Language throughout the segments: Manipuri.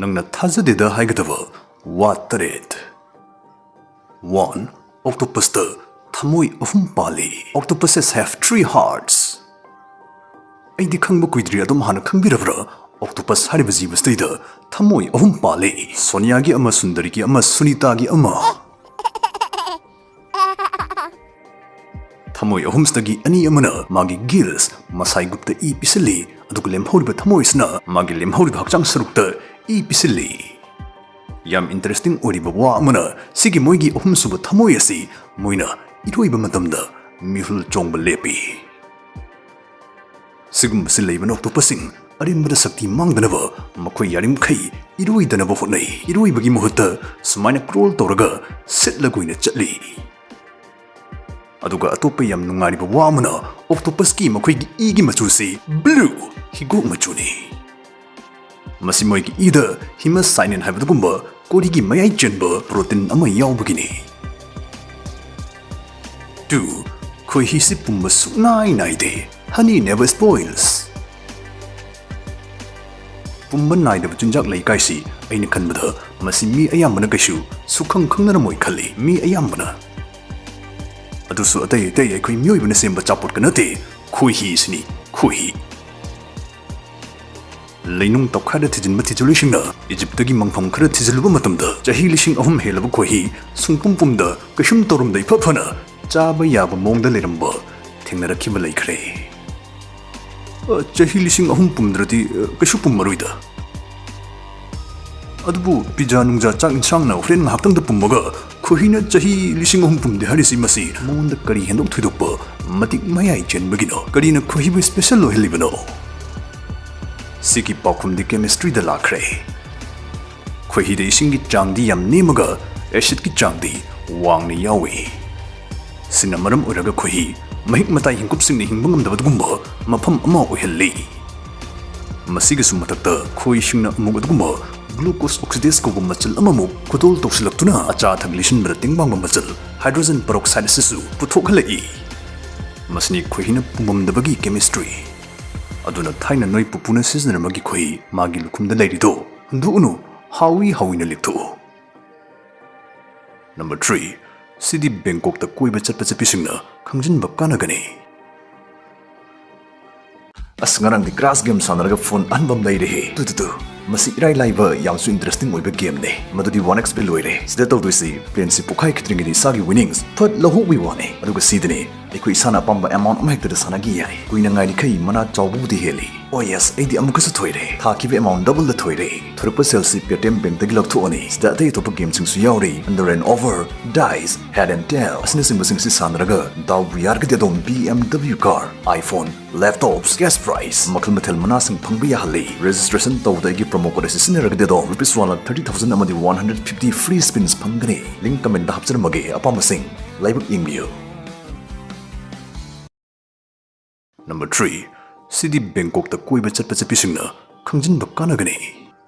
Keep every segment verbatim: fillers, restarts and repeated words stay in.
ꯅꯪꯅ ꯊꯥꯖꯗꯦꯗ ꯍꯥꯏꯒꯗꯕ ꯋꯥ ꯇꯔꯦꯠ꯫ One, octopusꯇ ꯊꯃꯣꯏ ꯑꯍꯨꯝ ꯄꯥꯜꯂꯤ꯫ Octopuses have three hearts. ꯑꯩꯗꯤ ꯈꯪꯕ ꯀꯨꯏꯗ꯭ꯔꯤ, ꯑꯗꯨꯝ ꯍꯥꯟꯅ ꯈꯪꯕꯤꯔꯕ꯭ꯔꯥ? Octopus ꯍꯥꯏꯔꯤꯕ ꯖꯤꯕꯁꯤꯗꯩꯗ ꯊꯃꯣꯏ ꯑꯍꯨꯝ ꯄꯥꯜꯂꯤ꯫ ꯁꯣꯅꯤꯌꯥꯒꯤ ꯑꯃ, ꯁꯨꯟꯗꯔꯤꯒꯤ ꯑꯃ, ꯁꯨꯅꯤꯇꯥꯒꯤ ꯑꯃ꯫ ꯊꯃꯣꯏ ꯑꯍꯨꯝꯁꯤꯗꯒꯤ ꯑꯅꯤ ꯑꯃꯅ ꯃꯥꯒꯤ gills, ꯃꯁꯥꯏ ꯒꯨꯞꯇ ꯏ ꯄꯤꯁꯤꯜꯂꯤ, ꯑꯗꯨꯒ ꯂꯦꯝꯍꯧꯔꯤꯕ ꯊꯃꯣꯏꯁꯤꯅ ꯃꯥꯒꯤ ꯂꯦꯝꯍꯧꯔꯤꯕ ꯍꯛꯆꯥꯡ ꯁꯔꯨꯛꯇ ꯏ ꯄꯤꯁꯤꯜꯂꯤ꯫ ꯌꯥꯝ interesting ꯑꯣꯏꯔꯤꯕ ꯋꯥ ꯑꯃꯅ, ꯁꯤꯒꯤ ꯃꯣꯏꯒꯤ ꯑꯍꯨꯝꯁꯨꯕ ꯊꯃꯣꯏ ꯑꯁꯤ ꯃꯣꯏꯅ ꯏꯔꯣꯏꯕ ꯃꯇꯝꯗ ꯃꯤꯍꯨꯜ ꯆꯣꯡꯕ ꯂꯦꯞꯄꯤ꯫ ꯁꯤꯒꯨꯝꯕꯁꯤ ꯂꯩꯕꯅ octopusꯁꯤꯡ ꯑꯔꯦꯝꯕꯗ ꯁꯛꯇꯤ ꯃꯥꯡꯗꯅꯕ ꯃꯈꯣꯏ ꯌꯥꯔꯤꯃꯈꯩ ꯏꯔꯣꯏꯗꯅꯕ ꯍꯣꯠꯅꯩ꯫ ꯏꯔꯣꯏꯕꯒꯤ ꯃꯍꯨꯠꯇ ꯁꯨꯃꯥꯏꯅ crawl ꯇꯧꯔꯒ ꯁꯤꯠꯂꯒ ꯑꯣꯏꯅ ꯆꯠꯂꯤ꯫ ꯑꯗꯨꯒ ꯑꯇꯣꯞꯄ ꯌꯥꯝ ꯅꯨꯡꯉꯥꯏꯔꯤꯕ ꯋꯥ ꯑꯃꯅ, octopusꯀꯤ ꯃꯈꯣꯏꯒꯤ ꯏꯒꯤ ꯃꯆꯨꯁꯤ blue, ꯍꯤꯒꯣꯛ ꯃꯆꯨꯅꯤ꯫ ꯃꯁꯤ ꯃꯣꯏꯒꯤ ꯏꯗ hemocyanin ꯍꯥꯏꯕꯗꯨꯒꯨꯝꯕ ꯀꯣꯔꯤꯒꯤ ꯃꯌꯥꯏ ꯆꯦꯟꯕ protein ꯑꯃ ꯌꯥꯎꯕꯒꯤꯅꯤ꯫ Two, ꯈꯣꯏꯍꯤꯁꯤ ꯄꯨꯝꯕ ꯁꯨꯛꯅꯥꯏ ꯅꯥꯏꯗꯦ꯫ Honey never spoils. ꯄꯨꯝꯕ ꯅꯥꯏꯗꯕ ꯆꯤꯟꯖꯥꯛ ꯂꯩ ꯀꯥꯏꯁꯤ ꯑꯩꯅ ꯈꯟꯕꯗ ꯃꯁꯤ ꯃꯤ ꯑꯌꯥꯝꯕꯅ ꯀꯩꯁꯨ ꯁꯨꯈꯪ ꯈꯪꯅꯔꯝꯃꯣꯏ ꯈꯜꯂꯤ, ꯃꯤ ꯑꯌꯥꯝꯕꯅ꯫ ꯑꯗꯨꯁꯨ ꯑꯇꯩ ꯑꯇꯩ ꯑꯩꯈꯣꯏ ꯃꯤꯑꯣꯏꯕꯅ ꯁꯦꯝꯕ ꯑꯆꯥꯄꯣꯠꯀ ꯅꯠꯇꯦ, ꯈꯣꯏꯍꯤꯁꯤꯅꯤ, ꯈꯣꯏꯍꯤ꯫ ꯂꯩꯅꯨꯡ ꯇꯧꯈꯥꯏꯗ ꯊꯤꯖꯤꯟꯕ ꯊꯤꯖꯤꯜꯂꯨꯏꯁꯤꯡꯅ ꯏꯖꯤꯞꯇꯒꯤ ꯃꯪꯐꯝ ꯈꯔ ꯊꯤꯖꯤꯜꯂꯨꯕ ꯃꯇꯝꯗ, ꯆꯍꯤ ꯂꯤꯁꯤꯡ ꯑꯍꯨꯝ ꯍꯦꯜꯂꯕ ꯈꯣꯏꯍꯤ ꯁꯨꯡꯄꯨꯝ ꯄꯨꯝꯗ, ꯀꯩꯁꯨꯝ ꯇꯧꯔꯝꯗ ꯏꯐ ꯐꯅ ꯆꯥꯕ ꯌꯥꯕ ꯃꯑꯣꯡꯗ ꯂꯩꯔꯝꯕ ꯊꯦꯡꯅꯔꯛꯈꯤꯕ ꯂꯩꯈ꯭ꯔꯦ꯫ ꯑ, ꯆꯍꯤ ꯂꯤꯁꯤꯡ ꯑꯍꯨꯝ ꯄꯨꯝꯗ꯭ꯔꯗꯤ, ꯑ, ꯀꯩꯁꯨ ꯄꯨꯝꯃꯔꯣꯏꯗ꯫ ꯑꯗꯨꯕꯨ pizza ꯅꯨꯡꯖꯥ ꯆꯥꯛ ꯏꯟꯁꯥꯡꯅ ꯍꯣꯔꯦꯟ ꯉꯥꯏꯍꯥꯛꯇꯪꯗ ꯄꯨꯝꯃꯒ ꯈꯣꯏꯍꯤꯅ ꯆꯍꯤ ꯂꯤꯁꯤꯡ ꯑꯍꯨꯝ ꯄꯨꯝꯗꯦ ꯍꯥꯏꯔꯤꯁꯤ, ꯃꯁꯤ ꯃꯉꯣꯟꯗ ꯀꯔꯤ ꯍꯦꯟꯗꯣꯛ ꯊꯣꯏꯗꯣꯛꯄ ꯃꯇꯤꯛ ꯃꯌꯥꯏ ꯆꯦꯟꯕꯒꯤꯅꯣ? ꯀꯔꯤꯅ ꯈꯣꯏꯍꯤꯕꯨ special ꯑꯣꯏꯍꯜꯂꯤꯕꯅꯣ? ꯁꯤꯒꯤ ꯄꯥꯎꯈꯨꯝꯗꯤ chemistryꯗ ꯂꯥꯛꯈ꯭ꯔꯦ꯫ ꯈꯣꯏꯍꯤꯗ ꯏꯁꯤꯡꯒꯤ ꯆꯥꯡꯗꯤ ꯌꯥꯝ ꯅꯦꯝꯃꯒ acidꯀꯤ ꯆꯥꯡꯗꯤ ꯋꯥꯡꯅ ꯌꯥꯎꯏ꯫ ꯁꯤꯅ ꯃꯔꯝ ꯑꯣꯏꯔꯒ ꯈꯣꯏꯍꯤ ꯃꯍꯤꯛ ꯃꯇꯥꯏ ꯍꯤꯡꯀꯨꯞꯁꯤꯡꯅ ꯍꯤꯡꯕ ꯉꯝꯗꯕꯒꯨꯝꯕ ꯃꯐꯝ ꯑꯃ ꯑꯣꯏꯍꯜꯂꯤ꯫ ꯃꯁꯤꯒꯤꯁꯨ ꯃꯊꯛꯇ ꯈꯣꯏꯁꯤꯡꯅ ꯑꯃꯨꯛ ꯑꯗꯨꯒꯨꯝꯕ glucose oxidase ꯀꯧꯕ ꯃꯆꯜ ꯑꯃꯃꯨꯛ ꯈꯨꯗꯣꯜ ꯇꯧꯁꯤꯜꯂꯛꯇꯨꯅ ꯑꯆꯥ ꯑꯊꯛ ꯂꯤꯁꯤꯟꯕꯗ ꯇꯦꯡꯕꯥꯡꯕ ꯃꯆꯜ hydrogen peroxide ꯑꯁꯤꯁꯨ ꯄꯨꯊꯣꯛꯍꯜꯂꯛꯏ꯫ ꯃꯁꯤꯅꯤ ꯈꯣꯏꯍꯤꯅ ꯄꯨꯝꯃꯝꯗꯕꯒꯤ chemistry꯫ ꯑꯗꯨꯅ ꯊꯥꯏꯅ ꯅꯣꯏ ꯄꯨꯄꯨꯅ ꯁꯤꯖꯤꯟꯅꯔꯝꯕꯒꯤ ꯈꯣꯏꯍꯤ ꯃꯥꯒꯤ ꯂꯨꯈꯨꯝꯗ ꯂꯩꯔꯤꯗꯣ, ꯍꯨꯟꯗꯣꯛꯎꯅꯨ, ꯍꯥꯎꯏ ꯍꯥꯎꯏꯅ ꯂꯤꯛꯊꯣꯛꯎ꯫ Number three, ꯁꯤꯗꯤ ꯕꯦꯡꯀꯣꯛꯇ ꯀꯣꯏꯕ ꯆꯠꯄ ꯆꯠꯄꯤꯁꯤꯡꯅ ꯈꯪꯖꯤꯟꯕ ꯀꯥꯟꯅꯒꯅꯤ꯫ ꯑꯁ, ꯉꯔꯥꯡꯗꯤ crash game ꯁꯥꯟꯅꯔꯒ phone ꯑꯍꯟꯕ ꯑꯃ ꯂꯩꯔꯦꯍꯦ꯫ Two, two, two. ꯃꯁꯤ ꯏꯔꯥꯏ ꯂꯥꯏꯕ, ꯌꯥꯝꯁꯨ interesting ꯑꯣꯏꯕ gameꯅꯦ꯫ ꯃꯗꯨꯗꯤ one X P ꯂꯣꯏꯔꯦ꯫ ꯁꯤꯗ ꯇꯧꯗꯣꯏꯁꯤ, planeꯁꯤ ꯄꯣꯛꯈꯥꯏ ꯈꯤꯗ꯭ꯔꯤꯉꯩꯗ ꯏꯁꯥꯒꯤ winnings ꯐꯠ ꯂꯧꯍꯧꯕꯒꯤ ꯋꯥꯅꯦ꯫ ꯑꯗꯨꯒ ꯁꯤꯗꯅꯦ, ꯑꯩꯈꯣꯏ ꯏꯁꯥꯅ ꯑꯄꯥꯝꯕ amount ꯑꯃ ꯍꯦꯛꯇꯗ ꯁꯥꯟꯅꯒꯦ ꯌꯥꯏ꯫ ꯀꯨꯏꯅ ꯉꯥꯏꯔꯤꯈꯩ ꯃꯅꯥ ꯆꯥꯎꯕꯕꯨꯗꯤ ꯍꯦꯜꯂꯤ꯫ Oh yes, ꯑꯩꯗꯤ ꯑꯃꯨꯛꯀꯁꯨ ꯊꯣꯏꯔꯦ꯫ ꯊꯥꯈꯤꯕ amount doubleꯗ ꯊꯣꯏꯔꯦ꯫ ꯊꯣꯏꯔꯛꯄ ꯁꯦꯜꯁꯤ Paytm Bankꯇꯒꯤ ꯂꯧꯊꯣꯛꯑꯅꯤ꯫ ꯁꯤꯗ ꯑꯇꯩ ꯑꯇꯣꯞꯄ gameꯁꯤꯡꯁꯨ ꯌꯥꯎꯔꯤ꯫ Under and over, dice, head and tail ꯑꯁꯤꯅꯆꯤꯡꯕꯁꯤꯡꯁꯤ ꯁꯥꯟꯅꯔꯒ ꯗꯥꯎꯕꯨ ꯌꯥꯔꯒꯗꯤ ꯑꯗꯣꯝ BMW car, iPhone, laptops, cash prize ꯃꯈꯜ ꯃꯊꯦꯜ ꯃꯅꯥꯁꯤꯡ ꯐꯪꯕ ꯌꯥꯍꯜꯂꯤ꯫ Registration ꯇꯧꯕꯗ ꯑꯩꯒꯤ promo code ꯑꯁꯤ ꯁꯤꯖꯤꯟꯅꯔꯒꯗꯤ ꯑꯗꯣꯝ rupees one lakh thirty thousand ꯑꯃꯗꯤ one hundred fifty free spins ꯐꯪꯒꯅꯤ꯫ Link commentꯗ ꯍꯥꯞꯆꯔꯝꯃꯒꯦ, ꯑꯄꯥꯝꯕꯁꯤꯡ ꯂꯥꯏꯕꯛ ꯌꯦꯡꯕꯤꯌꯨ꯫ Number three, ꯁꯤꯗꯤ ꯕꯦꯡꯀꯣꯛꯇ ꯀꯣꯏꯕ ꯆꯠꯄ ꯆꯠꯄꯤꯁꯤꯡꯅ ꯈꯪꯖꯤꯟꯕ ꯀꯥꯟꯅꯒꯅꯤ꯫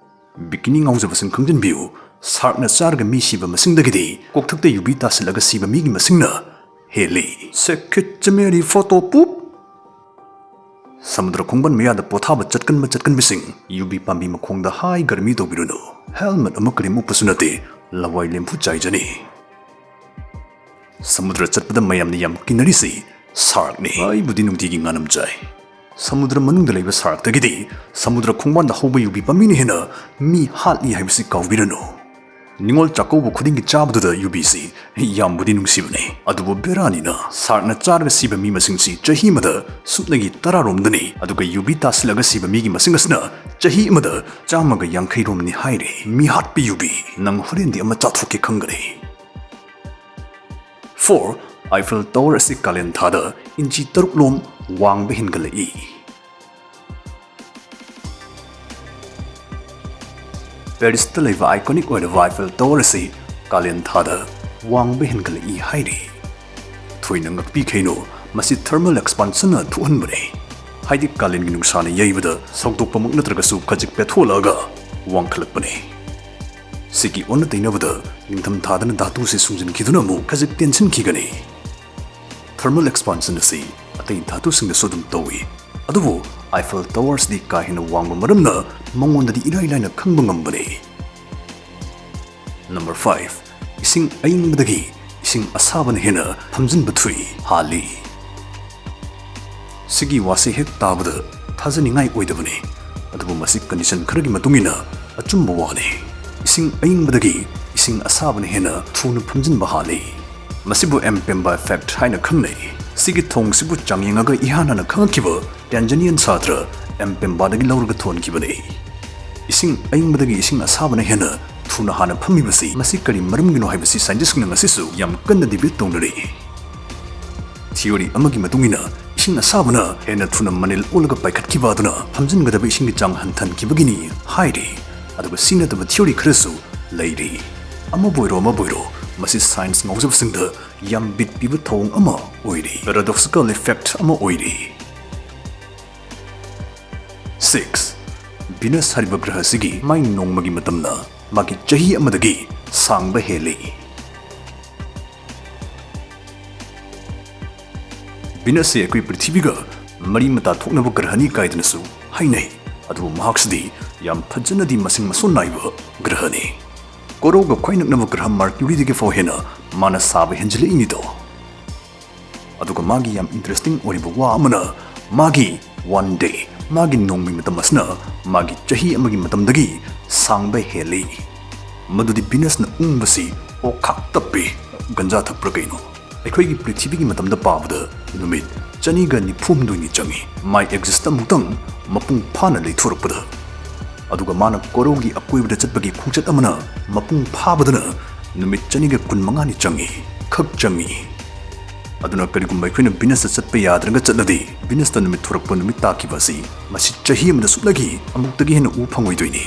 Bikini ꯉꯥꯎꯖꯕꯁꯤꯡ ꯈꯪꯖꯤꯟꯕꯤꯌꯨ, sharkꯅ ꯆꯥꯔꯒ ꯃꯤ ꯁꯤꯕ ꯃꯁꯤꯡꯗꯒꯤꯗꯤ ꯀꯣꯛꯊꯛꯇ ꯌꯨꯕꯤ ꯇꯥꯁꯤꯜꯂꯒ ꯁꯤꯕ ꯃꯤꯒꯤ ꯃꯁꯤꯡꯅ ꯍꯦꯜꯂꯤ꯫ ꯁꯦ ꯈꯤꯠ ꯆꯃꯦꯔꯤ ꯐꯣꯇꯣ ꯄꯨꯞ꯫ ꯁꯃꯨꯗ꯭ꯔ ꯈꯣꯡꯕꯥꯟ ꯃꯌꯥꯗ ꯄꯣꯊꯥꯕ ꯆꯠꯀꯟꯕ ꯆꯠꯀꯟꯕꯁꯤꯡ, ꯌꯨꯕꯤ ꯄꯥꯝꯕꯤ ꯃꯈꯣꯡꯗ ꯍꯥꯏ ꯒꯔꯃꯤ ꯇꯧꯕꯤꯔꯨꯅꯨ꯫ Helmet ꯑꯃ ꯀꯔꯤꯝ ꯎꯞꯄꯁꯨ ꯅꯠꯇꯦ, ꯂꯋꯥꯏ ꯂꯦꯝꯐꯨ ꯆꯥꯏꯖꯅꯤ꯫ ꯁꯃꯨꯗ꯭ꯔ ꯆꯠꯄꯗ ꯃꯌꯥꯝꯅ ꯌꯥꯝ ꯀꯤꯅꯔꯤꯁꯤ sharkꯅꯤ꯫ ꯑꯩꯕꯨꯗꯤ ꯅꯨꯡꯇꯤꯒꯤ ꯉꯥꯅꯝ ꯆꯥꯏ꯫ ꯁꯃꯨꯗ꯭ꯔ ꯃꯅꯨꯡꯗ ꯂꯩꯕ sharkꯇꯒꯤꯗꯤ ꯁꯃꯨꯗ꯭ꯔ ꯈꯣꯡꯕꯥꯟꯗ ꯍꯧꯕ ꯌꯨꯕꯤ ꯄꯥꯝꯕꯤꯅ ꯍꯦꯟꯅ ꯃꯤ ꯍꯥꯠꯂꯤ ꯍꯥꯏꯕꯁꯤ ꯀꯥꯎꯕꯤꯔꯅꯨ꯫ ꯅꯤꯉꯣꯜ ꯆꯥꯛꯀꯧꯕ ꯈꯨꯗꯤꯡꯒꯤ ꯆꯥꯕꯗꯨꯗ ꯌꯨꯕꯤꯁꯤ ꯌꯥꯝꯕꯨꯗꯤ ꯅꯨꯡꯁꯤꯕꯅꯤ, ꯑꯗꯨꯕꯨ ꯕꯦꯔꯥꯅꯤꯅ, sharkꯅ ꯆꯥꯔꯒ ꯁꯤꯕ ꯃꯤ ꯃꯁꯤꯡꯁꯤ ꯆꯍꯤ ꯑꯃꯗ ꯁꯨꯞꯅꯒꯤ ꯇꯔꯥꯔꯣꯝꯗꯅꯤ, ꯑꯗꯨꯒ ꯌꯨꯕꯤ ꯇꯥꯁꯤꯜꯂꯒ ꯁꯤꯕ ꯃꯤꯒꯤ ꯃꯁꯤꯡ ꯑꯁꯤꯅ ꯆꯍꯤ ꯑꯃꯗ ꯆꯥꯝꯃꯒ ꯌꯥꯡꯈꯩ ꯔꯣꯝꯅꯤ ꯍꯥꯏꯔꯤ꯫ ꯃꯤ ꯍꯥꯠꯄꯤ ꯌꯨꯕꯤ, ꯅꯪ ꯍꯣꯔꯦꯟꯗꯤ ꯑꯃ ꯆꯥꯊꯣꯛꯀꯦ ꯈꯪꯒꯅꯤ꯫ Four, Eiffel Tower ꯑꯁꯤ ꯀꯥꯂꯦꯟ ꯊꯥꯗ ꯏꯟꯆꯤ ꯇꯔꯨꯛ ꯂꯣꯝ ꯋꯥꯡꯕ ꯍꯦꯟꯒꯠꯂꯛꯏ꯫ Parisꯇ ꯂꯩꯕ iconic ꯑꯣꯏꯔꯕ Eiffel Tower ꯑꯁꯤ ꯀꯥꯂꯦꯟ ꯊꯥꯗ ꯋꯥꯡꯕ ꯍꯦꯟꯒꯠꯂꯛꯏ ꯍꯥꯏꯔꯤ꯫ ꯊꯣꯏꯅ ꯉꯛꯄꯤꯈꯩꯅꯣ, ꯃꯁꯤ thermal expansionꯅ ꯊꯣꯛꯍꯟꯕꯅꯤ꯫ ꯍꯥꯏꯗꯤ ꯀꯥꯂꯦꯟꯒꯤ ꯅꯨꯡꯁꯥꯅ ꯌꯩꯕꯗ ꯁꯧꯗꯣꯛꯄꯃꯛ ꯅꯠꯇ꯭ꯔꯒꯁꯨ ꯈꯖꯤꯛ ꯄꯦꯊꯣꯛꯂꯛꯑꯒ ꯋꯥꯡꯈꯠꯂꯛꯄꯅꯤ꯫ ꯁꯤꯒꯤ ꯑꯣꯟꯅ ꯇꯩꯅꯕꯗ ꯅꯤꯡꯊꯝ ꯊꯥꯗꯅ ꯙꯥꯇꯨꯁꯤ ꯁꯨꯡꯖꯤꯟꯈꯤꯗꯨꯅ ꯑꯃꯨꯛ ꯈꯖꯤꯛ ꯇꯦꯟꯁꯤꯟꯈꯤꯒꯅꯤ꯫ Thermal expansion ꯑꯁꯤ ꯑꯇꯩ ꯙꯥꯇꯨꯁꯤꯡꯗꯁꯨ ꯑꯗꯨꯝ ꯇꯧꯏ, ꯑꯗꯨꯕꯨ Eiffel Towersꯗꯤ ꯀꯥ ꯍꯦꯟꯅ ꯋꯥꯡꯕ ꯃꯔꯝꯅ ꯃꯉꯣꯟꯗꯗꯤ ꯏꯔꯥꯏ ꯂꯥꯏꯅ ꯈꯪꯕ ꯉꯝꯕꯅꯤ꯫ ꯅꯝꯕꯔ ꯐꯥꯏꯚ, ꯏꯁꯤꯡ ꯑꯏꯪꯕꯗꯒꯤ ꯏꯁꯤꯡ ꯑꯁꯥꯕꯅ ꯍꯦꯟꯅ ꯐꯝꯖꯤꯟꯕ ꯊꯨꯏ, ꯍꯥꯜꯂꯤ꯫ ꯁꯤꯒꯤ ꯋꯥꯁꯤ ꯍꯦꯛ ꯇꯥꯕꯗ ꯊꯥꯖꯅꯤꯡꯉꯥꯏ ꯑꯣꯏꯗꯕꯅꯤ, ꯑꯗꯨꯕꯨ ꯃꯁꯤ ꯀꯟꯗꯤꯁꯟ ꯈꯔꯒꯤ ꯃꯇꯨꯡ ꯏꯟꯅ ꯑꯆꯨꯝꯕ ꯋꯥꯅꯤ꯫ ꯏꯁꯤꯡ ꯑꯏꯪꯕꯗꯒꯤ ꯏꯁꯤꯡ ꯑꯁꯥꯕꯅ ꯍꯦꯟꯅ ꯊꯨꯅ ꯐꯝꯖꯤꯟꯕ ꯍꯥꯜꯂꯤ꯫ ꯃꯁꯤꯕꯨ ꯑꯦꯝ ꯄꯦꯝꯕꯥ ꯏꯐꯦꯛ ꯍꯥꯏꯅ ꯈꯪꯅꯩ꯫ ꯁꯤꯒꯤ ꯊꯧꯑꯣꯡꯁꯤꯕꯨ ꯆꯥꯡꯌꯦꯡꯉꯒ ꯏꯍꯥꯟ ꯍꯥꯟꯅ ꯈꯪꯉꯛꯈꯤꯕ ꯇꯦꯟꯖꯥꯅꯤꯌꯟ ꯁꯥꯇ꯭ꯔ ꯑꯦꯝ ꯄꯦꯝꯕꯥꯗꯒꯤ ꯂꯧꯔꯒ ꯊꯣꯟꯈꯤꯕꯅꯤ꯫ ꯏꯁꯤꯡ ꯑꯏꯪꯕꯗꯒꯤ ꯏꯁꯤꯡ ꯑꯁꯥꯕꯅ ꯍꯦꯟꯅ ꯊꯨꯅ ꯍꯥꯟꯅ ꯐꯝꯃꯤꯕꯁꯤ ꯃꯁꯤ ꯀꯔꯤ ꯃꯔꯝꯒꯤꯅꯣ ꯍꯥꯏꯕꯁꯤ ꯁꯥꯏꯟꯇꯤꯁ꯭ꯠꯁꯤꯡꯅ ꯉꯁꯤꯁꯨ ꯌꯥꯝ ꯀꯟꯅ ꯗꯤꯕꯦꯠ ꯇꯧꯅꯔꯤ꯫ ꯊꯤꯑꯣꯔꯤ ꯑꯃꯒꯤ ꯃꯇꯨꯡ ꯏꯟꯅ ꯏꯁꯤꯡ ꯑꯁꯥꯕꯅ ꯍꯦꯟꯅ ꯊꯨꯅ ꯃꯅꯤꯜ ꯑꯣꯜꯂꯒ ꯄꯥꯏꯈꯠꯈꯤꯕ ꯑꯗꯨꯅ ꯐꯝꯖꯤꯟꯒꯗꯕ ꯏꯁꯤꯡꯒꯤ ꯆꯥꯡ ꯍꯟꯊꯍꯟꯈꯤꯕꯒꯤꯅꯤ ꯍꯥꯏꯔꯤ꯫ ꯑꯗꯨꯒ ꯁꯤ ꯅꯠꯇꯕ ꯊꯤꯑꯣꯔꯤ ꯈꯔꯁꯨ ꯂꯩꯔꯤ꯫ ꯑꯃꯕꯨ ꯑꯣꯏꯔꯣ ꯑꯃꯕꯨ ꯑꯣꯏꯔꯣ, ꯃꯁꯤ ꯁꯥꯏꯟꯁ ꯉꯥꯎꯖꯕꯁꯤꯡꯗ ꯌꯥꯝ ꯕꯤꯠ ꯄꯤꯕ ꯊꯧꯑꯣꯡ ꯑꯃ ꯑꯣꯏꯔꯤ, ꯄꯦꯔꯥꯗꯣꯛꯁꯤꯀꯦꯜ ꯏꯐꯦꯛ ꯑꯃ ꯑꯣꯏꯔꯤ꯫ ꯁꯤꯛꯁ, ꯚꯤꯅꯁ ꯍꯥꯏꯔꯤꯕ ꯒ꯭ꯔꯍ ꯑꯁꯤꯒꯤ ꯃꯥꯏ ꯅꯣꯡꯃꯒꯤ ꯃꯇꯝꯅ ꯃꯥꯒꯤ ꯆꯍꯤ ꯑꯃꯗꯒꯤ ꯁꯥꯡꯕ ꯍꯦꯜꯂꯤ꯫ ꯚꯤꯅꯁꯁꯤ ꯑꯩꯈꯣꯏ ꯄ꯭ꯔꯤꯊꯤꯕꯤꯒ ꯃꯔꯤ ꯃꯇꯥ ꯊꯣꯛꯅꯕ ꯒ꯭ꯔꯍꯅꯤ ꯀꯥꯏꯗꯅꯁꯨ ꯍꯥꯏꯅꯩ, ꯑꯗꯨꯕꯨ ꯃꯍꯥꯛꯁꯤꯗꯤ ꯌꯥꯝ ꯐꯖꯅꯗꯤ ꯃꯁꯤꯡ ꯃꯁꯣꯟ ꯅꯥꯏꯕ ꯒ꯭ꯔꯍꯅꯤ꯫ ꯀꯣꯔꯧꯒ ꯈ꯭ꯋꯥꯏ ꯅꯛꯅꯕ ꯒ꯭ꯔꯍ ꯃꯥꯔꯀ꯭ꯌꯨꯔꯤꯗꯒꯤ ꯐꯥꯎ ꯍꯦꯟꯅ ꯃꯥꯅ ꯁꯥꯕ ꯍꯦꯟꯖꯤꯜꯂꯛꯏꯅꯤꯗꯣ꯫ ꯑꯗꯨꯒ ꯃꯥꯒꯤ ꯌꯥꯝ ꯏꯟꯇꯔꯦꯁꯇꯤꯡ ꯑꯣꯏꯔꯤꯕ ꯋꯥ ꯑꯃꯅ ꯃꯥꯒꯤ ꯋꯥꯟ ꯗꯦ, ꯃꯥꯒꯤ ꯅꯣꯡꯃꯩ ꯃꯇꯝ ꯑꯁꯤꯅ ꯃꯥꯒꯤ ꯆꯍꯤ ꯑꯃꯒꯤ ꯃꯇꯝꯗꯒꯤ ꯁꯥꯡꯕ ꯍꯦꯜꯂꯤ꯫ ꯃꯗꯨꯗꯤ ꯚꯤꯅꯁꯅ ꯎꯪꯕꯁꯤ ꯑꯣꯈꯥꯛ ꯇꯞꯄꯤ, ꯒꯟꯖꯥ ꯊꯛꯄ꯭ꯔꯥ ꯀꯩꯅꯣ? ꯑꯩꯈꯣꯏꯒꯤ ꯄ꯭ꯔꯤꯊꯤꯕꯤꯒꯤ ꯃꯇꯝꯗ ꯄꯥꯕꯗ ꯅꯨꯃꯤꯠ ꯆꯅꯤꯒ ꯅꯤꯐꯨ ꯍꯨꯝꯗꯣꯏꯅꯤ ꯆꯪꯏ, ꯃꯥꯏ ꯑꯦꯛꯁꯤꯁꯇ ꯑꯃꯨꯛꯇꯪ ꯃꯄꯨꯡ ꯐꯥꯅ ꯂꯩꯊꯣꯔꯛꯄꯗ꯫ ꯑꯗꯨꯒ ꯃꯥꯅ ꯀꯣꯔꯧꯒꯤ ꯑꯀꯣꯏꯕꯗ ꯆꯠꯄꯒꯤ ꯈꯣꯡꯆꯠ ꯑꯃꯅ ꯃꯄꯨꯡ ꯐꯥꯕꯗꯅ ꯅꯨꯃꯤꯠ ꯆꯅꯤꯒ ꯀꯨꯟꯃꯉꯥꯅꯤ ꯆꯪꯏ, ꯈꯛ ꯆꯪꯏ꯫ ꯑꯗꯨꯅ ꯀꯔꯤꯒꯨꯝꯕ ꯑꯩꯈꯣꯏꯅ ꯚꯤꯅꯁꯇ ꯆꯠꯄ ꯌꯥꯗ꯭ꯔꯒ ꯆꯠꯂꯗꯤ, ꯚꯤꯅꯁꯇ ꯅꯨꯃꯤꯠ ꯊꯣꯔꯛꯄ ꯅꯨꯃꯤꯠ ꯇꯥꯈꯤꯕ ꯑꯁꯤ ꯃꯁꯤ ꯆꯍꯤ ꯑꯃꯗ ꯁꯨꯞꯅꯒꯤ ꯑꯃꯨꯛꯇꯒꯤ ꯍꯦꯟꯅ ꯎꯕ ꯐꯪꯉꯣꯏꯗꯣꯏꯅꯤ꯫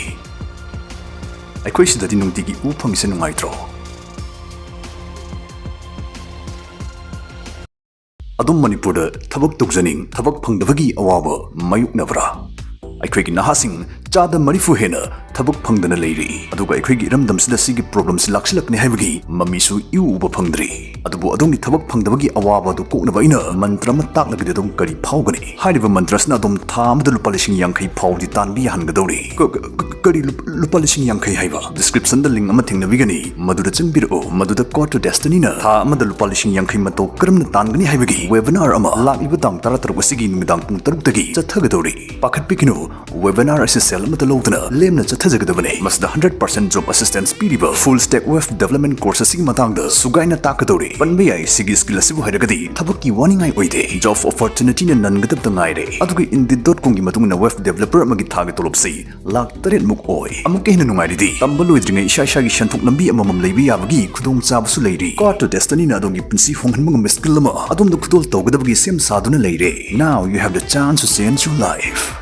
ꯑꯩꯈꯣꯏ ꯁꯤꯗꯗꯤ ꯅꯨꯡꯇꯤꯒꯤ ꯎꯕ ꯐꯪꯉꯤꯁꯦ ꯅꯨꯡꯉꯥꯏꯇ꯭ꯔꯣ? ꯑꯗꯣꯝ ꯃꯅꯤꯄꯨꯔꯗ ꯊꯕꯛ ꯇꯧꯖꯅꯤꯡ, ꯊꯕꯛ ꯐꯪꯗꯕꯒꯤ ꯑꯋꯥꯕ ꯃꯥꯌꯣꯛꯅꯕ꯭ꯔꯥ? ꯑꯩꯈꯣꯏꯒꯤ ꯅꯍꯥꯁꯤꯡ ꯆꯥꯗ ꯃꯔꯤꯐꯨ ꯍꯦꯟꯅ ꯊꯕꯛ ꯐꯪꯗꯅ ꯂꯩꯔꯤ꯫ ꯑꯗꯨꯒ ꯑꯩꯈꯣꯏꯒꯤ ꯏꯔꯝꯗꯝꯁꯤꯗ ꯁꯤꯒꯤ problemꯁꯤ ꯂꯥꯛꯁꯤꯜꯂꯛꯀꯅꯤ ꯍꯥꯏꯕꯒꯤ ꯃꯃꯤꯁꯨ ꯏꯎ ꯎꯕ ꯐꯪꯗ꯭ꯔꯤ꯫ ꯑꯗꯨꯕꯨ ꯑꯗꯣꯝꯒꯤ ꯊꯕꯛ ꯐꯪꯗꯕꯒꯤ ꯑꯋꯥꯕ ꯑꯗꯨ ꯀꯣꯛꯅꯕ ꯑꯩꯅ ꯃꯟꯇ꯭ꯔ ꯑꯃ ꯇꯥꯛꯂꯒꯗꯤ ꯑꯗꯣꯝ ꯀꯔꯤ ꯐꯥꯎꯒꯅꯤ? ꯍꯥꯏꯔꯤꯕ ꯃꯟꯇ꯭ꯔꯁꯤꯅ ꯑꯗꯣꯝ ꯊꯥ ꯑꯃꯗ ꯂꯨꯄꯥ ꯂꯤꯁꯤꯡ ꯌꯥꯡꯈꯩ ꯐꯥꯎꯗꯤ ꯇꯥꯟꯕ ꯌꯥꯍꯟꯒꯗꯧꯔꯤ꯫ ꯀ-, ꯀ-, ꯀ-, ꯀꯔꯤ ꯂꯨꯞ-, ꯂꯨꯄꯥ ꯂꯤꯁꯤꯡ ꯌꯥꯡꯈꯩ ꯍꯥꯏꯕ? Descriptionꯗ link ꯑꯃ ꯊꯦꯡꯅꯕꯤꯒꯅꯤ, ꯃꯗꯨꯗ ꯆꯪꯕꯤꯔꯛꯎ꯫ ꯃꯗꯨꯗ Quad to Destinyꯅ ꯊꯥ ꯑꯃꯗ ꯂꯨꯄꯥ ꯂꯤꯁꯤꯡ ꯌꯥꯡꯈꯩ ꯃꯇꯧ ꯀꯔꯝꯅ ꯇꯥꯟꯒꯅꯤ ꯍꯥꯏꯕꯒꯤ webinar ꯑꯃ ꯂꯥꯛꯂꯤꯕ ꯇꯥꯡ ꯇꯔꯥꯇꯔꯨꯛ ꯑꯁꯤꯒꯤ ꯅꯨꯃꯤꯗꯥꯡ ꯄꯨꯡ ꯇꯔꯨꯛꯇꯒꯤ ꯆꯠꯊꯒꯗꯧꯔꯤ꯫ ꯄꯥꯈꯠꯄꯤꯒꯅꯨ, webinar ꯑꯁꯤ ꯁꯦꯜ ꯑꯃꯠꯇ ꯂꯧꯗꯅ ꯂꯦꯝꯅ ꯆꯠꯊꯖꯒꯗꯕꯅꯤ꯫ ꯃꯁꯤꯗ hundred percent job assistance ꯄꯤꯔꯤꯕ full stack web development course ꯑꯁꯤꯒꯤ ꯃꯇꯥꯡꯗ ꯁꯨꯒꯥꯏꯅ ꯇꯥꯛꯀꯗꯧꯔꯤ꯫ ꯄꯟꯕ ꯌꯥꯏ, ꯁꯤꯒꯤ skill ꯑꯁꯤꯕꯨ ꯍꯩꯔꯒꯗꯤ ꯊꯕꯛꯀꯤ ꯋꯥꯅꯤꯡꯉꯥꯏ ꯑꯣꯏꯗꯦ꯫ Job opportunityꯅ ꯅꯟꯒꯗꯕꯇ ꯉꯥꯏꯔꯦ꯫ ꯑꯗꯨꯒ Indeed dot comꯒꯤ ꯃꯇꯨꯡ ꯏꯟꯅ web developer ꯑꯃꯒꯤ ꯊꯥꯒꯤ ꯇꯣꯂꯣꯞꯁꯤ ꯂꯥꯈ ꯇꯔꯦꯠ ꯃꯨꯛ ꯑꯣꯏ꯫ ꯑꯃꯨꯛꯀ ꯍꯦꯟꯅ ꯅꯨꯡꯉꯥꯏꯔꯤꯗꯤ, ꯇꯝꯕ ꯂꯣꯏꯗ꯭ꯔꯤꯉꯩ ꯏꯁꯥ ꯏꯁꯥꯒꯤ ꯁꯦꯟꯊꯣꯛ ꯂꯝꯕꯤ ꯑꯃꯃꯝ ꯂꯩꯕ ꯌꯥꯕꯒꯤ ꯈꯨꯗꯣꯡꯆꯥꯕꯁꯨ ꯂꯩꯔꯤ꯫ Quad to Destinyꯅ ꯑꯗꯣꯝꯒꯤ ꯄꯨꯟꯁꯤ ꯍꯣꯡꯍꯟꯕ ꯉꯝꯕ skill ꯑꯃ ꯑꯗꯣꯝꯗ ꯈꯨꯗꯣꯜ ꯇꯧꯒꯗꯕꯒꯤ ꯁꯦꯝ ꯁꯥꯗꯨꯅ ꯂꯩꯔꯦ꯫ Now you have the chance to change your life꯫